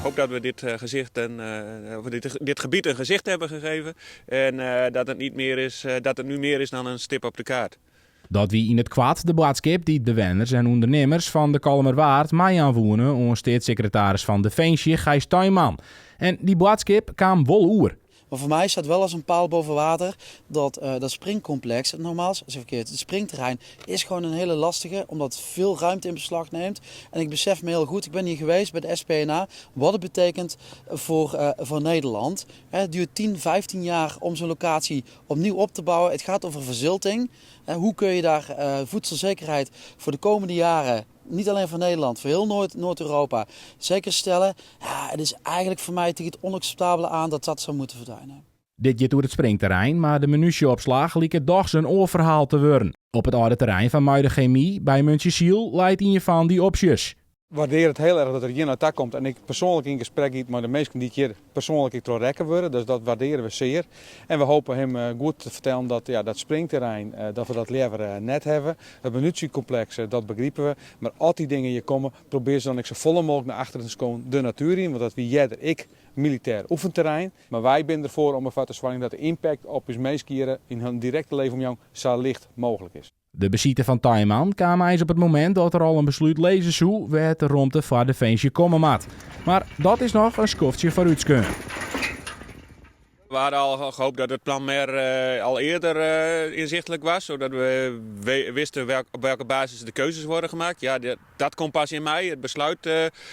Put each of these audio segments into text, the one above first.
Hoop dat we dit gezicht en, of dit gebied een gezicht hebben gegeven en dat het niet meer is, dat het nu meer is dan een stip op de kaart. Dat wie yn it koart de boadskip dy't bewenners en ûndernimmers fan de Kollumerwaard meijaan woene oan steatssekretaris fan Definsje Gijs Tuinman. En dy boadskip kaam wol oer. Maar voor mij staat wel als een paal boven water dat dat springcomplex, nogmaals, zeg verkeerd, het springterrein is gewoon een hele lastige, omdat het veel ruimte in beslag neemt. En ik besef me heel goed, ik ben hier geweest bij de SPNA, wat het betekent voor Nederland. Het duurt 10, 15 jaar om zo'n locatie opnieuw op te bouwen. Het gaat over verzilting. Hoe kun je daar voedselzekerheid voor de komende jaren, niet alleen voor Nederland, voor heel Noord-Europa, zeker stellen? Ja, het is eigenlijk voor mij tegen het onacceptabele aan dat dat zou moeten verdwijnen. Dit giet oer it springterrein, mar de munysje-opslach liket dochs in oar ferhaal te wurden. Op it âlde terrein fan Muide Chemie by Muntsjesyl leit ien fan dy opsjes. Waardear it hiel erch dat der hjir nei ta komt en ek persoanlik yn gesprek giet mei de minsken dy't hjir persoanlik ek troch rekke wurde. Dus dat waardeare we sear. En we hope him goed te fertellen dat ja, dat springterrein, dat we dat leaver net hawwe. It munysjekompleks, dat begripe we. Mar as dy dingen hjir komme, probear se dan ek sa folle mooglik nei achteren te skowen de natuer yn, want dat wie earder ek militêr oefenterrein. Mar wy binne derfoar om derfoar te soargjen dat de impact op ús minsken hjir yn hun direkte leefomjouwing sa licht mooglik is. De besite fan Tuinman kaam eins op it momint dat der al in beslút lizze soe wêr't de romte foar Definsje komme moat. Mar dat is noch in skoftsje foarútskeaun. We hadden al gehoopt dat het plan MER al eerder inzichtelijk was, zodat we wisten op welke basis de keuzes worden gemaakt. Ja, dat komt pas in mei, het besluit.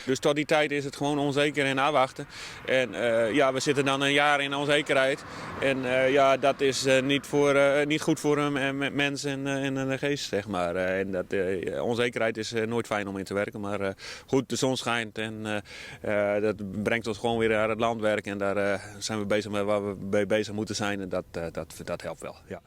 Dus tot die tijd is het gewoon onzeker en afwachten. En ja, we zitten dan een jaar in onzekerheid. En ja, dat is niet goed voor een mens en de geest, zeg maar. En dat, onzekerheid is nooit fijn om in te werken. Maar goed, de zon schijnt en dat brengt ons gewoon weer naar het landwerk. En daar zijn we bezig met waar we mee bezig moeten zijn. En dat helpt wel, ja.